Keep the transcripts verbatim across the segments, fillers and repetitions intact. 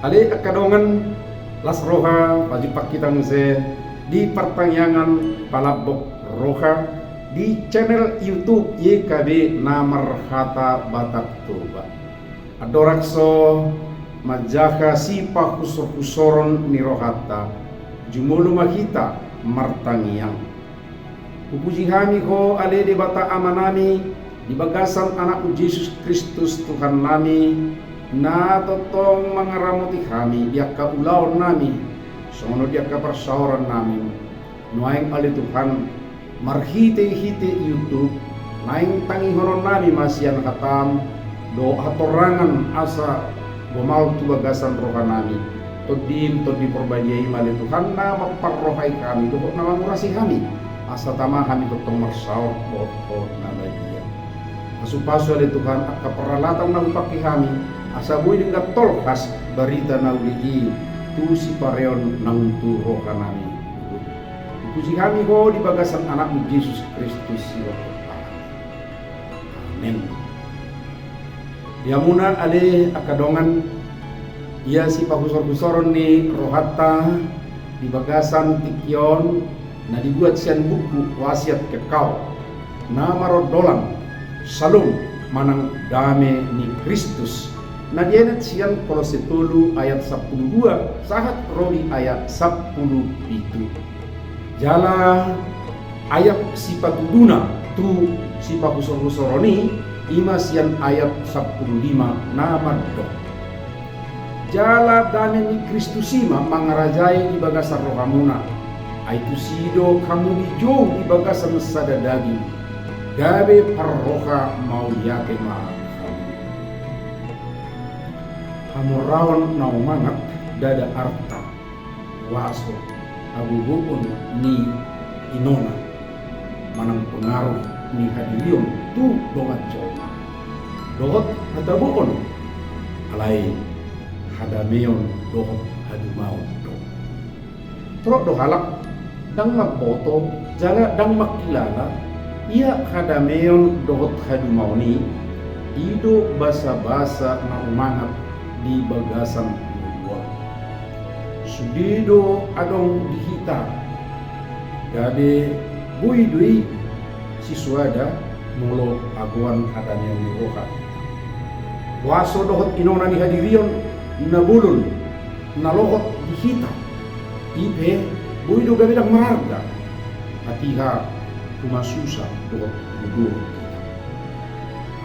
Ale angka dongan, las roha pajumpang hita muse di partangiangan Palambok Roha di channel YouTube Y K B na marhata Batak Toba. Andorang so manjaha sipahusorhusoron ni rohanta, jumolo ma hita martangiang. Hupuji hami Ho ale Debata Amanami, di bagasan Anakmu Jesus Kristus Tuhannami, na tongtong mangaramoti hami di angka ulaonnami, songon on di angka parsaorannami. Nuaeng ale Tuhan, marhitehite YouTube, naeng tangihononnami ma sian hataM, dohot hatorangan asa gomar tu bagasan rohanami. TondiM, Tondi Porbadia i ma ale Tuhan, na mamparrohai hami, dohot na mangurasi hami, asa tama hami tongtong marsaor dohot Ho na badia. Pasupasu ale Tuhan, angka paralatan na hupangke hami, asa boi denggan tolhas barita na uli i, tu sipareon nang tu rohanami. Hupuji hami Ho di bagasan Anakmu Jesus Kristus, Sihophop hami. Amen. Di hamuna ale angka dongan, ia sipahusorhusoron ni rohanta di bagasan tingki on, na dibuat sian buku Wasiat Kekal, na marondolan Syalom manang Dame ni Kristus, na dienet sian Kolosse tolu ayat sampulu dua sahat ro di ayat sampulu pitu. Jala ayat sipatuduna tu sipahusorhusoron i, i ma sian ayat sampulu lima na mandok: Jala dame ni Kristus i ma mangarajai di bagasan rohamuna, ai tusi do hamu dijou di bagasan sada daging, gabe parroha mauliate ma hamu. Hamoraon na umangat ndada arta, huaso, hagogoon ni inona, manang pengaruh ni hadirion tu dongan jolma, dohot hataboon, alai hadameon dohot hadumaon do. Torop do halak ndang mamboto jala ndang mangkilala ia hadameon dohot hadumaon i, i do basabasa na umangat di bagasan ngolu on. Sude do adong di hita, gabe boi do i sisoada molo agoan hadameon ni roha. Huaso dohot inona ni hadirion na bolon na lohot di hita, i pe boi do gabe ndang mararga, hatiha humasusa dohot humudor hita.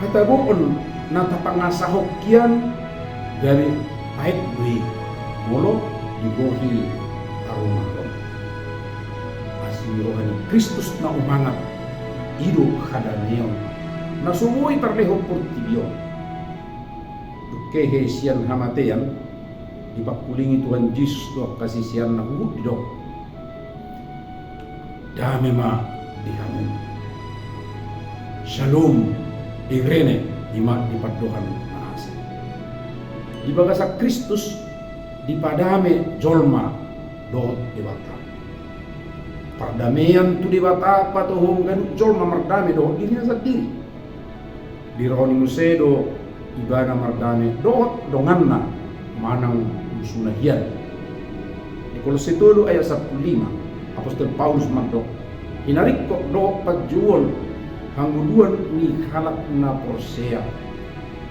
Hataboon na tapangasahon hian gabe paet do i molo dibohi tarumahon. Asi ni roha ni Kristus na umangat, i do hadameon na so boi tarlehon portibi on. Dung hehe sian hamatean, dipangkulingi Tuhan Jesus tu angka siseanna, huhut didok: Dame ma di hamu. Syalom, Eirene, i ma di pandohan na asing. Di bagasan Kristus dipadame jolma dohot Debata. Pardamean tu Debata patuduhon ganup jolma mardame dohot dirina sandiri. Dirahon i muse do Ibana mardame dohot donganna manang musuna hian. Di Kolosse tolu ayat sampulu lima, Apostel Paulus mandok: Hinaringkot dohot panjouon hangoluan ni halak na porsea,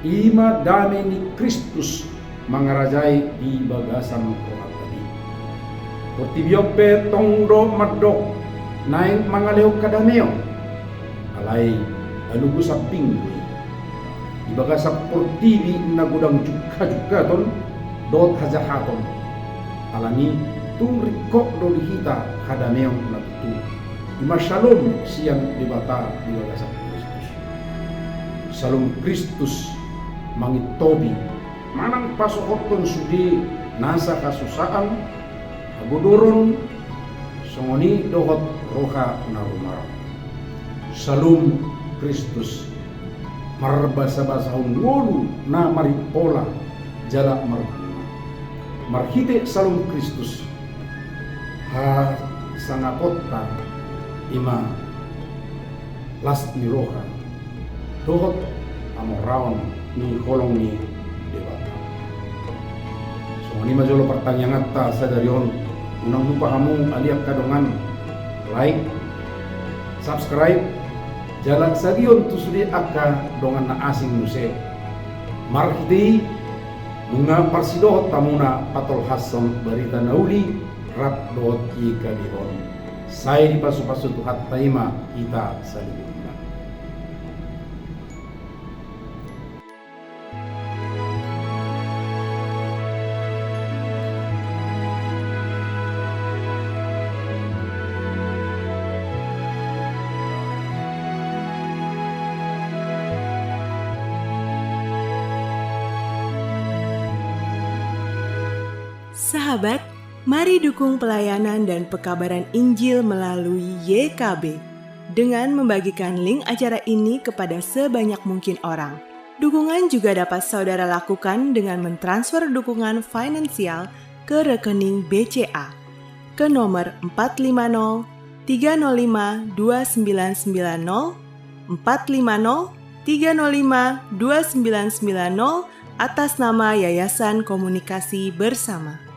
i ma dame ni Kristus mangarajai di bagasan rohanta i. Portibi on pe tong do mandok naeng mangalehon hadameon, alai alugu sambing do i. Di bagasan portibi na godang jungkajungkaton dohot hajahaton, alani tung ringkot do di hita hadameon na tutu, i ma syalom sian Debata di bagasan Kristus. Syalom Kristus mangintobi manang pasohothon sude nasa hasusaan, hagodoron, songon i dohot roha na rumaran. Syalom Kristus marbasabasahon ngolu na marimpola jala marbunga. Marhite Syalom Kristus, hasangaponta i ma las ni roha dohot hamoraon ni holong ni Debata. So Songon i ma jolo partangianganta sadari on, unang lupa hamu ale angka dongan, like, subscribe, jala sagihon tu sude angka dongan na asing muse. Marhite i, nunga parsidohot hamuna patolhashon barita na uli rap dohot Y K B on. Sai dipasupasu Tuhanta i ma hita saluhutna. Sahabat, mari dukung pelayanan dan pekabaran Injil melalui Y K B dengan membagikan link acara ini kepada sebanyak mungkin orang. Dukungan juga dapat saudara lakukan dengan mentransfer dukungan finansial ke rekening B C A ke nomor empat lima nol tiga nol lima dua sembilan sembilan nol, empat lima nol tiga nol lima dua sembilan sembilan nol, atas nama Yayasan Komunikasi Bersama.